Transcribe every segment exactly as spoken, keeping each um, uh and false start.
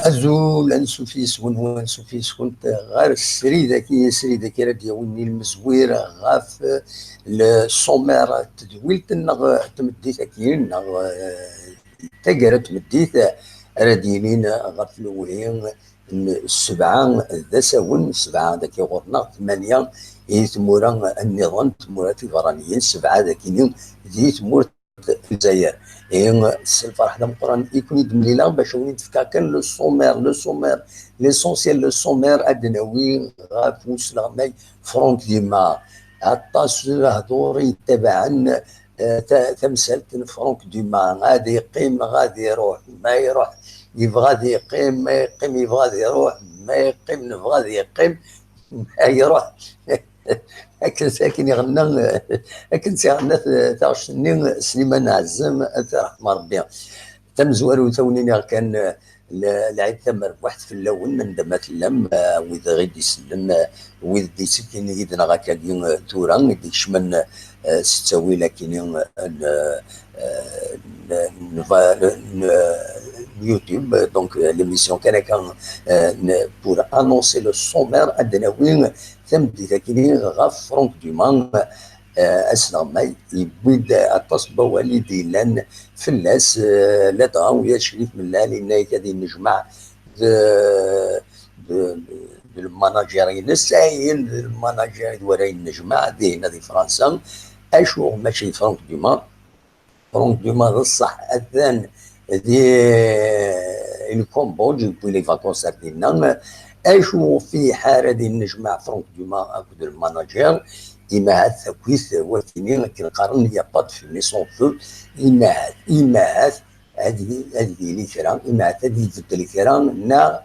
Azul, ansuf yes-wen, ansuf yes-kent ɣer srid-agi, srid-agi ara d-yawin ilmezwir ɣef le sommaire n tedwilt-nneɣ n tmeddit-agi, neɣ, eh, taggara n tmeddit ara d-yilin ɣef lewhi n sebɛa d asawen, sebɛa dagi ɣur-neɣ, tmanya i tmura nniḍen, tmura tiberraniyin, sebɛa dagi di tmurt Lezzayer. Ihi, s lferḥ d ameqqran i ken-id-mlileɣ bac ad wen-id-fkeɣ kan le sommaire, le sommaire, l'essentiel, le sommaire, ad d-nawi ɣef usleɣmay Franck Dumas. Aṭas n lehdur i yettabaɛen, eh, ta-, tamsalt n Franck Dumas. Ad yeqqim, ad iruḥ, ma iruḥ, yebɣa ad yeqqim, ma yeqqim, yebɣa ad iruḥ, ma yeqqim, nebɣa ad yeqqim, ma iruḥ. Akken, akken iɣenna, akken tt-iɣenna t-, taɣect-nni Sliman Ɛezzam, ad t-yerḥem Rebbi. Tamezwarut, a wen-iniɣ kan, eh, l-, lɛid tamerbuḥt fell-awen, anda ma tellam, eh, wid i d-isellen, eh, wid d-ittekkin yid-neɣ akkagi, eh, tura, i d-ikecmen, eh, s ttawil akini, eh, n, eh, n, n, n, n YouTube, donc, eh, l'émission kan akka, eh, n, pour annoncer le sommaire, ad d-nawi tameddit akini ɣef Franck Dumas, eh, asleɣmay, yewwi-d aṭas n wawal i d-yellan fell-as, eh, ladɣa ula d Crif Mellal yenna-yak ad yennejmaɛ d, d, d lmanager-ines, ayen d lmanager i d wara yennejmaɛ dihin di Fransa, acu mačči d Franck Dumas. Franck Dumas d ṣṣeḥ atan di, eh, le Cambodge, yewwi les vacances ar dinna. Acu ɣef i iḥar ad yennejmaɛ Franck Dumas akked lmanager? Imahat takit, watini akken qqaren, il n'y a pas de fumée sans feu. Imahat, imahat ad y-, ad yili kra, imahat ad ibeddel kra, neɣ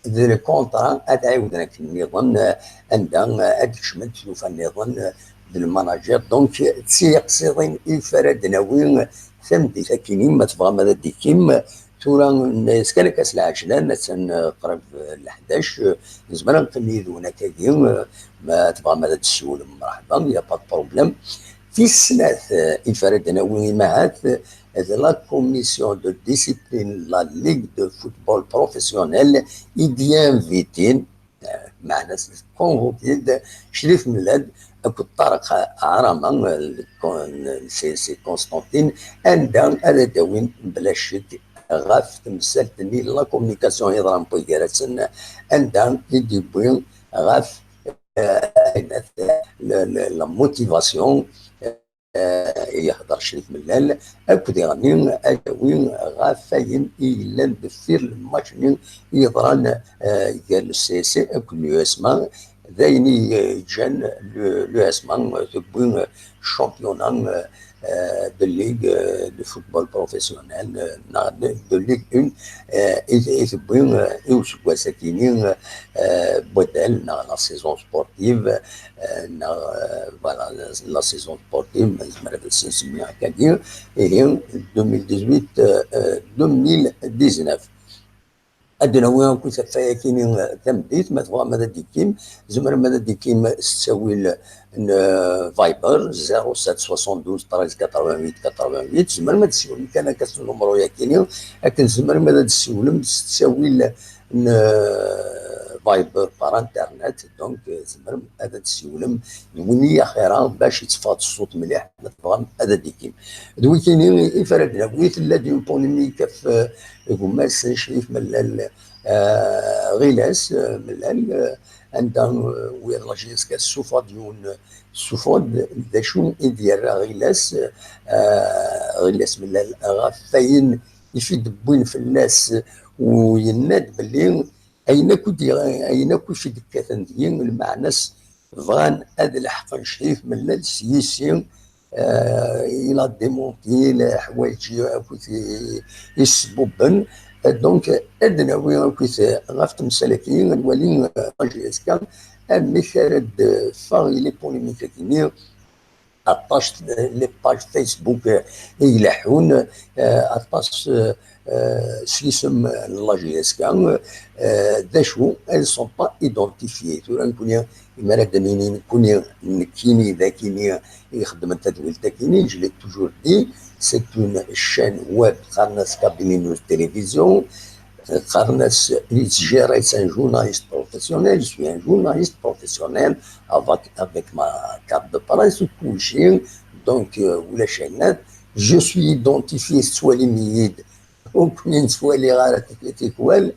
d lkontra ad ɛiwden akken nniḍen, eh, anda, eh, ad kecment tlufa nniḍen, eh, d lmanager. Donc, d tiqsiḍin i f ara d-nawi tameddit akini, ma tebɣam ad d-ikkim. Tura, n-, s kan akka s lɛejlan, attan, eh, qrib, eh, leḥdac, eh, nezmer ad neqqim yid-wen akkagi, eh, ma tebɣam ad d-tessiwlem, mreḥba, y a pas de problème. Tis snat, eh, i f ara d-nawi imahat, eh, d la commission de discipline, la Ligue de football professionnel, i d-yinvitin, eh, meɛna convoqué-d Crif Mellal akked Ṭareq Ɛrama, eh, le con-, le C S C Constantine, anda ara d-awin bla ccek ɣef temsalt-nni, la communication yeḍran n waygar-asen, anda i d-yewwi ɣef, eh, la, la, la motivation, eh, yehder Crif Mellal, akked iɣenni ad yawi ɣef wayen i yellan deffir lmatch-nni yeḍran, eh, gar le C S C akked l'U S M A, d ayen i, eh, ǧǧan le, l'U S M A tewwi, eh, championnat, eh, eh, de ligue, eh, de football professionnel, eh, neɣ de, de Ligue un, eh, i, i tewwi, eh, i useggas-akini, eh, n waddal neɣ la saison sportive, eh, neɣ, eh, voilà, la, la saison sportive, ma nezmer ad as-nsemmi akkagi, ihi, deux mille dix-huit, eh, eh, deux mille dix-neuf. Ad d-nawi akk ɣef waya-kini, eh, tameddit, ma tebɣam ad d-ikkim, tzemrem ad d-ikkim s ttawil n, eh, Viber, zéro sept soixante-douze treize quatre-vingt-huit quatre-vingt-huit, tzemrem ad d-tessiwlem kan akka s numru-yakini, akken tzemrem ad d-tessiwlem s ttawil n, eh, Viber par internet, donc, eh, tzemrem ad d-tessiwlem d win i axir-a bac yetteffeɣ-d ṣṣut mliḥ, ma tebɣam ad d-ikkim. D wikini i f ara d-nawi, tella-d une polémique ɣef, eh, gma-s Crif Mellal, eh, Ɣilas, eh, Mellal, eh, anda, eh, wiyaḍ la J S K tessuffeɣ-d yiwen, tessuffeɣ-d d acu i d-yerra Ɣilas, eh, Ɣilas Mellal ɣef wayen i f-id-wwin fell-as, u yenna-d belli ayen akk i d-, ayen akk i f-id-kkaten deg-i, lmeɛna-s bɣan ad leḥqen Crif Mellal s yis-i, eh, il a démenti leḥwayeǧ akk i t-, i s-sbubben. Eh, donc, ad d-nawi akk ɣef temsal-agi, ad nwali, eh, J S K amek ara d-teffeɣ i les polémiques-agi-nni. aṭas les pages Facebook i ileḥḥun, aṭas s yisem n la J S K, d acu, elles sont pas identifiées. Tura nekkni, imi ara d-nini nekkini, nekkini d akini i ixeddmen tadwilt akini, je l'ai toujours dit, c'est une chaîne web, qqaren-as Kabylie News Télévision, qqaren-as, yettjir-as un journaliste professionnel, je suis un journaliste professionnel avec, avec ma carte de presse, kulci, donc, euh, ulac ayen. Je suis identifié, tettwalim-iyi-d, ur ken-nettwali ara tikwal.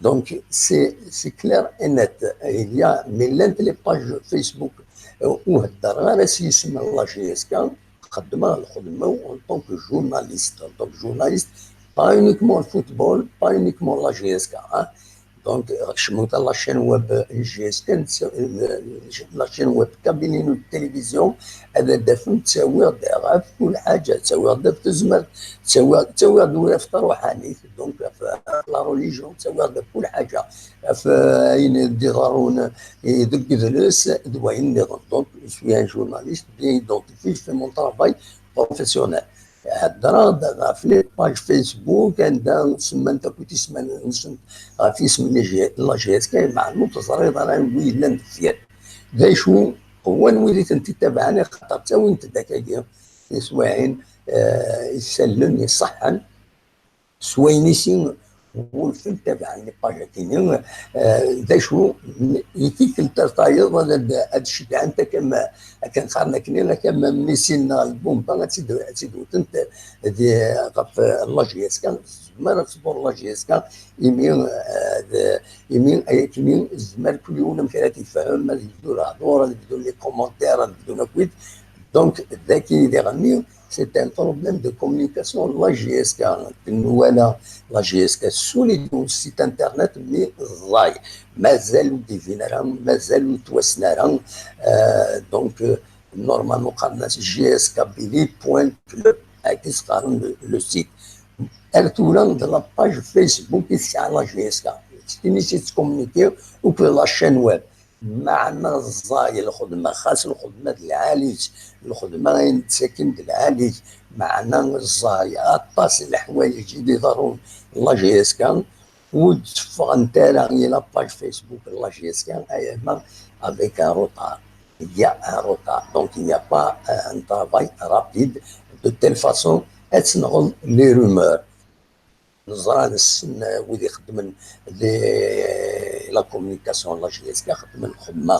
Donc, c'est, c'est clair et net. Il y a, mais llant les pages Facebook, euh, ur heddreɣ ara s yisem n la J S K, xeddmeɣ lxedma-w en tant que journaliste, en tant que journaliste, pas uniquement le football, pas uniquement la J S K, hein. Donc, euh, kecmemt la chaîne web J S K, la chaîne web Kabylie News Télévision, ad d-tafem, ttawiɣ-d ɣef kul ḥaǧa, ttawiɣ-d ɣef tezmert, ttawiɣ, ttawiɣ-d ɣef taruḥanit, donc ɣef, ɣef la religion, ttawiɣ-d ɣef kul ḥaǧa, ɣef, euh, ayen d-iḍerrun, eh, deg udles d wayen nniḍen. Donc, je suis un journaliste bien identifié, je fais mon travail professionnel. Heddreɣ-d ɣef les pages Facebook anda semmant akk isman-nsent ɣef yisem n la J S K, meɛna ur teẓriḍ ara anwi yellan deffir. D acu, qwan wid i tent-itabaɛen, axaṭer ttawint-d akkagi tiswiɛin, eh, isallen iṣeḥḥan, s wayen i si wulfen tabaɛen les pages-agi-nni, eh, d acu, i tikkelt ar tayeḍ ad, ad, ad ceddɛent akka ma, akken qqaren akkenni, akka ma misil neɣ lbumba, ad tt-id-, ad tt-id-wtent di, ɣef la J S K, tezmer ad tḍur la J S K, imi, eh, d, imi ayakkenni tezmer kul yiwen amek ara t-ifhem, ad yebdu lehdur, ad bdun les commentaires, ad bdun akkit. Donc, dagi diɣenni, c'est un problème de communication. La J S K, nwala la J S K solide au site internet, mais ẓẓay. Mazal ur d-ibin ara, mazal ur yettwassen ara. Euh, donc, euh, normalement, qqaren-as J S K Billy point club. Akka i s-qqaren le, le site. Ar tura, d la page Facebook i tesɛa la J S K. C'est une site communiqué, ou que la chaîne web. Meɛna ẓẓay lxedma, xas lxedma d lɛali-tt, lxedma ayen d-ttaken d lɛali-tt, meɛna ẓẓay aṭas n leḥwayeǧ i d-iḍerrun la J S K, ur d-tteffɣent ara i la page Facebook n la J S K, ayama avec un retard. Il y a un retard. Donc, il n'y a pas, euh, un travail rapide. De telle façon, ad tenɣeḍ les rumeurs. Neẓra, nessen, euh, wid ixeddmen di la communication n la J S K, xeddmen lxedma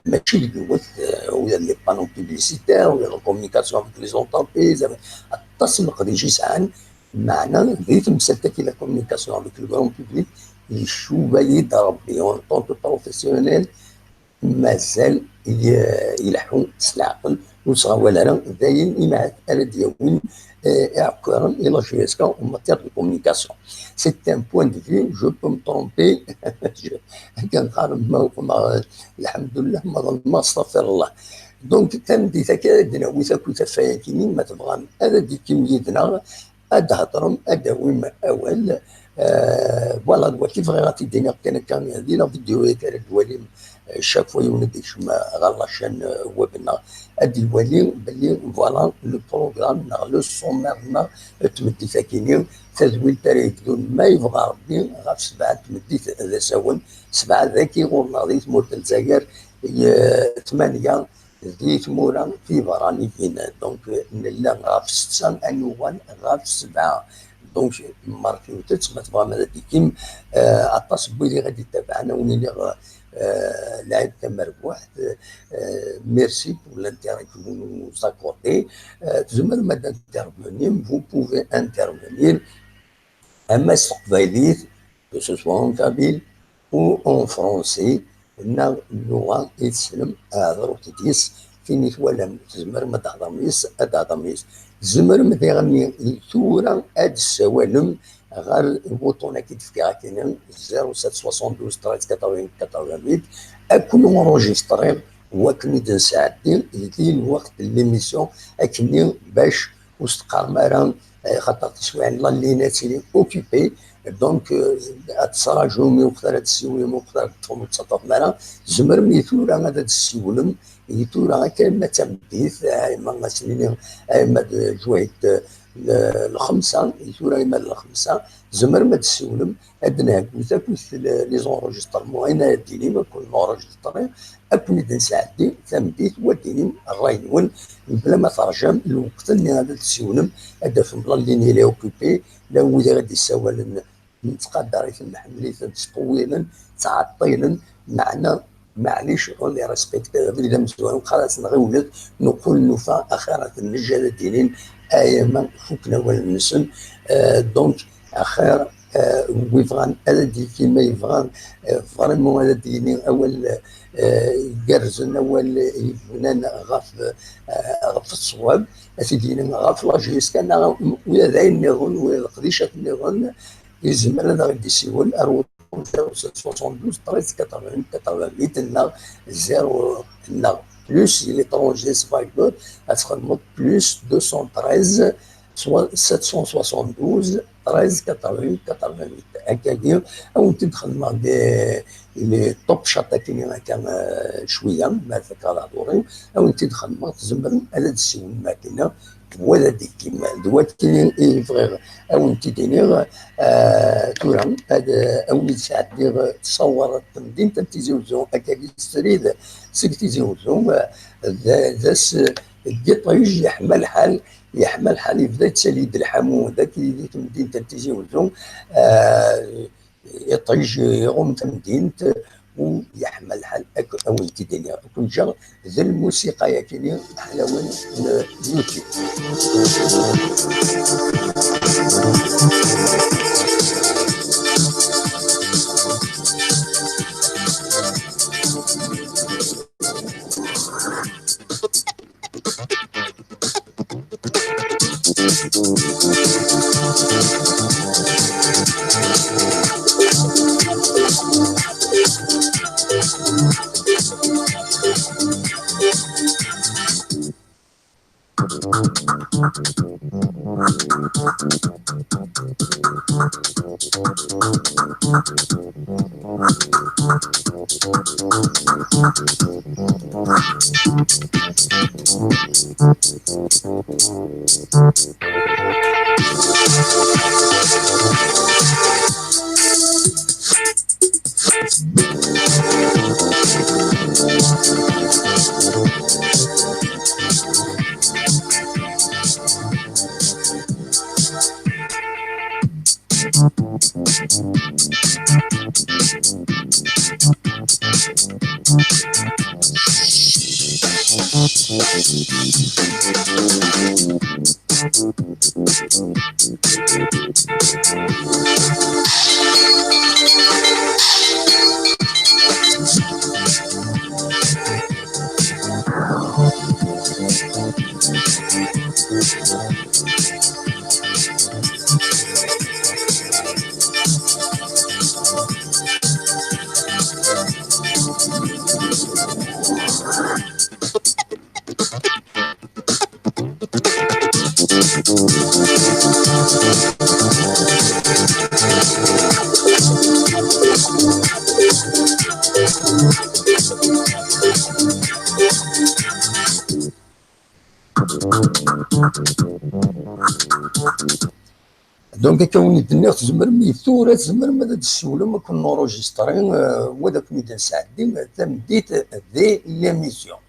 mačči d yiwet, euh, ula d les panneaux publicitaires, ula d la communication avec les entreprises, aṭas n leqdic i sɛan, meɛna di temsalt-agi, la communication avec le grand public, icuba-yi-d Rebbi, en tant que professionnel, mazal i-, ileḥḥu s leɛqel, ur ttɣawal ara, d ayen imahat ara d-yawin, eh, iɛekkaren i la J S K en matière de communication. C'est un point de vue, je peux me tromper, je, akken qqaren, ma, ma, lḥemdullah, ma ḍelmeɣ, astaɣfirullah. Donc, tameddit-agi ara d-nawi takut ɣef wayagi-nni, ma tebɣam ad d-tekkam yid-neɣ, ad d-theḍrem, ad d-tawim awal. Euh, voilà, d wagi bɣiɣ ad t-id-iniɣ kan akka di la vidéo-agi ara d-twalim, euh, chaque fois yiwen ad d-yekcem ɣer la chaîne, euh, web-nneɣ, ad d-iwali belli, voilà, le programme neɣ le sommaire-nneɣ n tmeddit-agi-nni, tadwilt ara yebdun ma yebɣa Rebbi ɣef sebɛa n tmeddit d asawen, sebɛa dagi ɣur-neɣ di tmurt n Lezzayer, y-, tmanya di tmura tiberraniyin. Donc, nella ɣef setta, ad nuɣal ɣef sebɛa. Donc, markiwtet, ma tebɣam ad d-tekim, euh, aṭas n wid i ɣ-d-ittabaɛen, ad wen-iniɣ, euh, lɛid tamerbuḥt, euh, merci pour l'intérêt que vous nous accordez. Euh, tzemrem ad intervenim, vous pouvez intervenir, ama s teqbaylit, que ce soit en kabyle ou en français, neɣ lluɣa i tessnem, hḍeṛt-d yis-s. Tin i twalam tzemrem ad d-thedrem yis-s, ad d-thedrem yis-s. Tzemrem diɣenni tura ad d-tessawalem ɣer lbuṭun-agi d-fkiɣ akkin, zéro sept soixante-douze treize quatre-vingt-huit quatre-vingt-huit, ad ken-enregistriɣ wakken i d-nesɛeddi di lweqt n l'émission, akkenni bac ur s-teqqarem ara, eh, xaṭer tiswiɛin la ligne ad tili occupée. Donc, euh, ad tettṛajum i waqt ara d-tessiwlem, i waqt ara d-teṭṭfem ur tettaṭṭafem ara. Tzemrem i tura ad d-tessiwlem, I tura akka, ma d tameddit, ay ma as-nini, ay ma d lǧwayed, eh, l-, lxemsa, i tura ay ma d lxemsa, tzemrem ad d-tessiwlem, ad d-nheggu akk les enregistrements, ayen ara d-tinim, ad ken-nenregistré, ad ken-id-nesɛeddi tameddit, u ad d-tinim ṛṛay-nwen, mebla ma terjam lweqt-nni ara d-tessiwlem, ad d-tafem la ligne elle est occupée, la wid ara d-yessawalen, nettqadar-iten, nḥemmel-iten, ttṭewwilen, ttɛeṭṭilen, meɛna, maɛlic, on les respecte, abrid amezwaru, xalaṣ, nɣiwlet, nuqul nufa axir ad ten-neǧǧ ad d-inin, ay ama fukken awal-nsen. Euh, donc, axir, euh, wi bɣan ad d-yini ma yebɣa, euh, vraiment ad d-yini awal, euh, igerrzen, awal yebnan ɣef, euh, ɣef ṣṣwab, ad t-id-yini ɣef la J S K neɣ ula d ayen nniḍen, ula d leqdicat nniḍen, yezmer ad aɣ-d-isiwel ar zéro sept soixante-douze treize quatre-vingts quatre-vingt-huit neɣ zéro neɣ plus, i l'étranger s Viber, ad txedmeḍ plus deux cent treize sept cent soixante-douze treize quatre-vingts quatre-vingt-huit. Akkagi, ad wen-t-id-xedmeɣ di, di top chat akini akka, eh, cwiya, ma tfakkeḍ lehdur-iw, ad wen-t-id-xedmeɣ, tzemrem ad d-tessiwlem akina, d wa d adeggim, d wakini i bɣiɣ ad wen-t-id-iniɣ. Ah, tura, ad, ad wen-id-sɛeddiɣ ttṣawar n temdint n Tizi Uzzu, akkagi srid seg Tizi Uzzu, ah, d, d ass n yiṭij, yeḥma lḥal, yeḥma lḥal, yebda yettali-d lḥamu, d akkagi di temdint n Tizi Uzzu, ah, iṭij iɣumm tamdint, u yeḥma lḥal, ad wen-t-id-iniɣ. Ad ken-ǧǧeɣ d lmusiqa-yakini ḥlawen n YouTube. Donc, akka wen-d-nniɣ, tzemrem i tura, tzemrem ad d-tessiwlem, ad ken-nurujistri, euh, u ad ken-id-nesɛeddi tameddit di l'émission.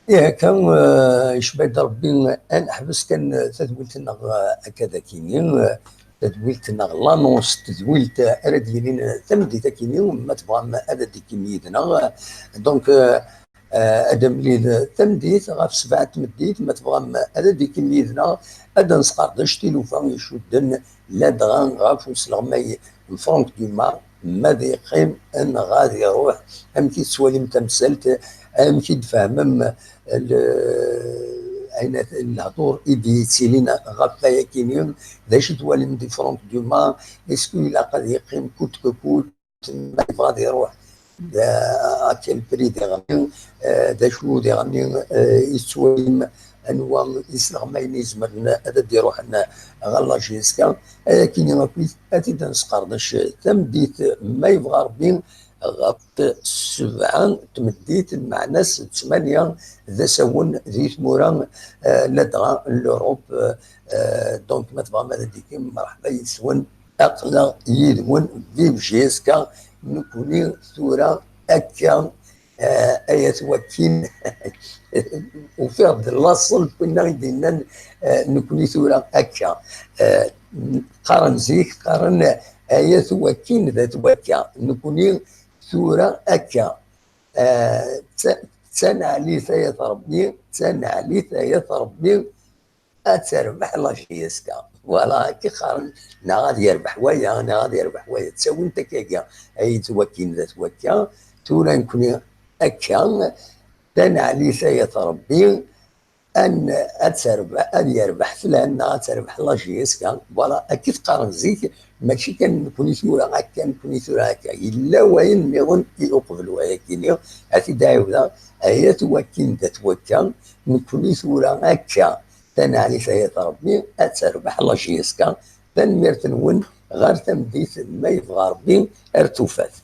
Ih, akka, eh, icba-d Rebbi, ad neḥbes kan tadwilt-nneɣ, eh, akka d akini, eh, tadwilt neɣ l'annonce n tedwilt, eh, ara d-yilin, eh, tameddit akini, ma tebɣam ad d-tikim yid-neɣ. Donc, eh, eh, ad d-nemlil tameddit ɣef sebɛa n tmeddit, ma tebɣam ad d-tikim yid-neɣ, ad d-nesqerdec tilufa icudden ladɣa ɣef usleɣmay n Franck Dumas, ma ad yeqqim neɣ ad iruḥ, amek i tettwalim tamsalt, amek i d-tfehmem l-, ayen at-, lehdur i d-yettilin ɣef wayakini, d acu i twalim di Franck Dumas, est-ce que ilaq ad yeqqim coûte que coûte, ma yebɣa ad iruḥ, d, à quel prix diɣenni, eh, d acu diɣenni, eh, i tettwalim, anwa isleɣmayen i izemren ad d-iruḥen ɣer la J S K, ayakini akk ad t-id-nesqerdec tameddit, ma yebɣa Rebbi, ɣef sebɛa n tmeddit, lmeɛna-s d tmanya d asawen di tmura, eh, ladɣa n l'Europe, eh, donc ma tebɣam ad d-tikim, merḥba yid-wen, aql-aɣ yid-wen, vive J S K, nekkni tura akka, eh, ay at wakkin, ufiɣ-d laṣel n winna i d-yennan, eh, nekkni tura akka. Eh, qqaren zik, qqaren ay at wakkin d at wakka, nekkni tura akka. Eh, d ta-, d taneɛlit ay at Rebbi, d taneɛlit ay at Rebbi, ad terbeḥ la J S K. Voilà, akka qqaren, neɣ ad yerbeḥ waya, neɣ ad yerbeḥ waya. Ttawin-t akkagi, ay d wakkin d at wakka, tura nekkni akka, taneɛlit ay at Rebbi, an-, ad terbeḥ, ad yerbeḥ flan, neɣ ad terbeḥ la J S K. Voilà, akka i t-qqaren zik, mačči kan nekkni tura akka, nekkni tura akka. Yella wayen nniḍen i uqbel wayakini, ad t-id-ɛiwdeɣ, ay at wakkin d at wakka, nekkni tura akka. Taneɛlit ay at Rebbi, ad terbeḥ la J S K. Tanemmirt-nwen, ɣer tameddit, ma yebɣa Rebbi, ar tufat.